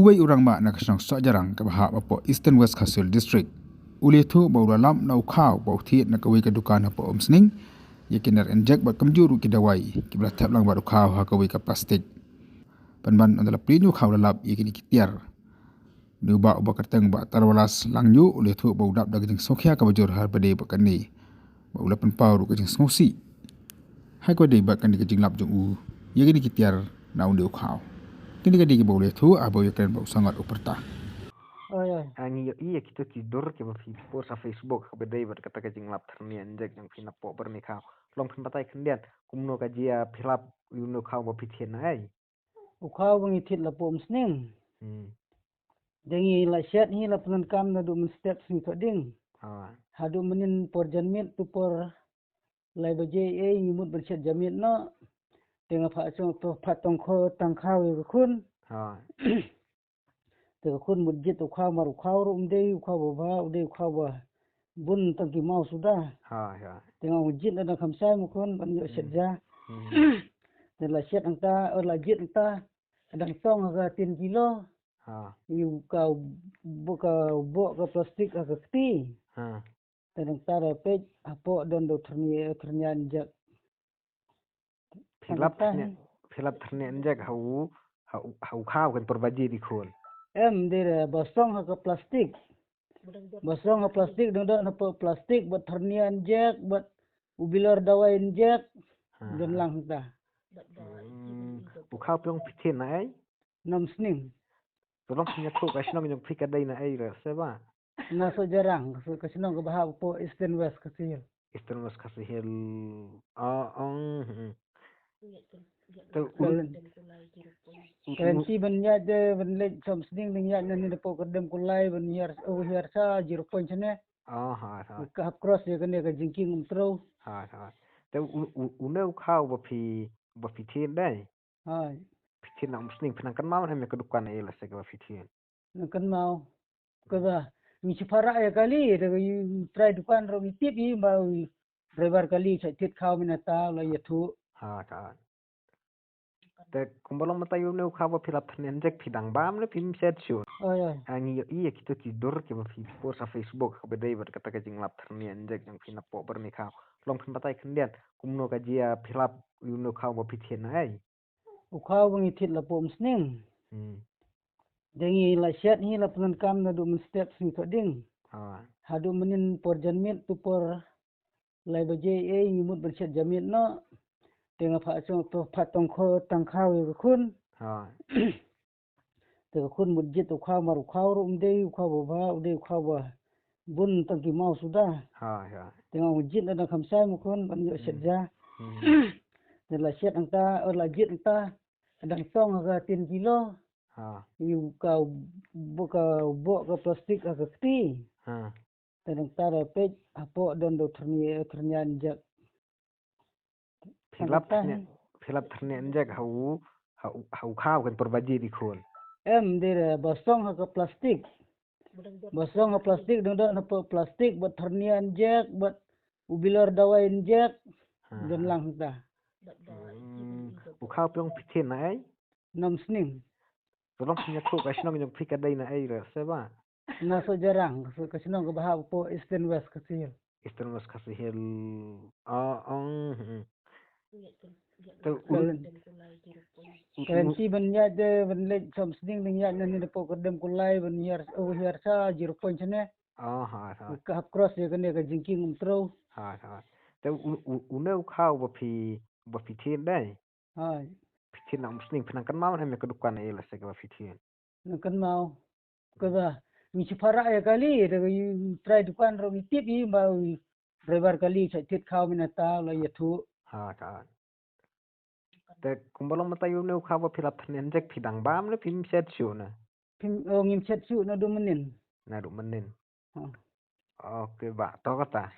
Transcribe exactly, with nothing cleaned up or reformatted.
Uwei u rangbah na ka shnong Sohjarang kaba hap hapoh Eastern West Khasi Hills District u la ïathuh ba u la lap na u khaw ba u thied na kawei ka dukan hapoh Umsning ïa ki ner injek bad kumjuh ruh ki dawai kiba la thep lang bad u khaw ha kawei ka plastik. Pynban ynda la plie ïa u khaw la lap ïa kine ki tiar. Une u bah uba kyrteng Bah Tarwalas Langñiuh u la ïathuh ba u dap da ka jingsngewkhia kaba jur ha kaba ïadei bad kane, ba u la pynpaw ruh ka jingsngewsih ha kaba ïadei bad kane ka jinglap jong u ïa kine ki tiar na une u khaw. Kine ki dei kiba u la ïathuh haba u ïakren bad u Sangot u Pyrta. Oi, oi. Ah, ngi ïohi ïa kito ki dur kiba phi post ha Facebook ha kaba ïadei bad kata ka jinglap thyrnia injek jong phi napoh byrni khaw. Long phin batai khyndiat kumno ka jia, phi lap ïa une u khaw ba phi thied na ei? U khaw ba ngi thied la poh Umsning. Hmm. Te ngi la shet hi, la pyndonkam naduh mynstep sngi Thohdieng. Ha. Haduh mynnin por janmiet, tu por lai baje ei, ngi mut ban shet janmiet noh. Te nga phah shong, to phah tong kho, tang khaw ïa ka khun. Ha. Te ka khun mut jied u khaw, mar u khaw ruh um dei u khaw ba bha, u dei u khaw ba bun tang ki maw suda. Ha, ha. Te nga ong jied lada kham shai ma khun ban ïoh shet ja. Hmm. Te la shet hangta, eh, la jied hangta. Dang tong ha ka tin kilo. Ha. Ïa ka bo-, ka boh ka plastik ha ka kti. Ha. Te nangta da peit hapoh don da u thyrnia, thyrnia injek. Phi lap thyrnia, phi lap thyrnia injek ha u, ha u, ha u khaw kan por baje di khun. Em, dei re, ba song ha ka plastik. Ba song ha plastik, dang don hapoh plastik, bad thyrnia injek, bad u bilor dawai injek. Ha. Don lang ta. Hmm, u khaw phi ong phi thied na ei? Na Umsning. To long phi ïathuh ka shnong jong phi ka dei na ei re, se ba? Na Sohjarang, ka shnong kaba hap hapoh Eastern West Khasi Hills. Eastern West Khasi Hills. Ah, ah, hmm. Te u, kalen, u, kalen u, ti ban ïaid de, ban leit sha Umsning, ban ïaid na ne hapoh Kyrdem Kulai, ban hiar, oh, hiar sha zero point shane. Ah, ha, ha. Ka hap cross ïa kane ka jingkieng Umtrew. Ha, ha. Te u, u, une u khaw ba phi, ba phi thied dei? Hai. Phi thied na Umsning, phi nang kynmaw ne em ïa ka dukan ei lehse kaba phi thied? Nang kynmaw. Kaba ngi shu pharah ïa kali, da ka u trai dukan ruh ngi tip hi ba u driver kali u shait thied khaw mynta u la ïathuh. Ha, ta. Te kumba long mynta ïa une u khaw ba phi lap thyrnia injek phi dang bam ne phim shet shuh? Oi, oi. Ah, ngi ïohi ïa kito ki dur kiba phi post ha Facebook kaba dei bad kata ka jinglap thyrnia injek jong phi napoh byrni khaw. Long phin batai khyndiat kumno ka jia, phi lap ïa une u khaw ba phi thied na ei? U khaw ba ngi thied la poh Umsning. Hmm. Te ngi la shet hi, la pyndonkam naduh mynstep sngi Thohdieng. Ha. Haduh mynnin por janmiet, tu por lai baje ei, ngi mut ban shet janmiet noh. Te nga phah shong, to phah tong kho, tang khaw ïa ka khun. Ha. Te ka khun mut jied u khaw, mar u khaw ruh um dei u khaw ba bha, u dei u khaw ba bun tang ki maw suda. Ha, ha. Te nga ong jied lada kham shai ma khun ban ïoh shet ja. Hmm. Te la shet hangta, eh, la jied hangta. Dang tong ha ka tin kilo. Ha. Ïa ka bo-, ka boh ka plastik ha ka kti. Ha. Te nangta da peit hapoh don da u thyrnia, thyrnia injek. Phi lap thyrnia, phi lap thyrnia injek ha u, ha u, ha u khaw kan por baje di khun? Em, dei re, ba song ha ka plastik. Ba song ha plastik, dang don hapoh plastik, bad thyrnia injek, bad u bilor dawai injek. Ha. Don lang ta. Hmm, u khaw phi ong phi thied na ei? Na Umsning. To long phi ïathuh ka shnong jong phi ka dei na ei re, se ba? Na Sohjarang, ka shnong kaba hap hapoh Eastern West Khasi Hills. Eastern West Khasi Hills. Ah, ah, hmm. Te u, kalen, kalen ti ban ïaid de, ban leit sha Umsning, ban ïaid na ne hapoh Kyrdem Kulai, ban hiar, oh, hiar sha zero point shane. Ah, ha, ha. Ka hap cross ïa kane ka jingkieng Umtrew. Ha, ha. Te u, u, une u khaw ba phi, ba phi thied dei? Hai. Phi thied na Umsning, phi nang kynmaw ne em ïa ka dukan ei lehse kaba phi thied? Nang kynmaw. Kaba ngi shu pharah ïa kali, da ka u trai dukan ruh ngi tip hi ba u driver kali u shait thied khaw mynta u la ïathuh. Ha, ta. Te kumba long mynta ïa une u khaw ba phi lap thyrnia injek phi dang bam ne phim shet shuh ne? Phim, oh, ngim shet shuh naduh mynnin. Naduh mynnin. Ha. Ok, bah, to kata.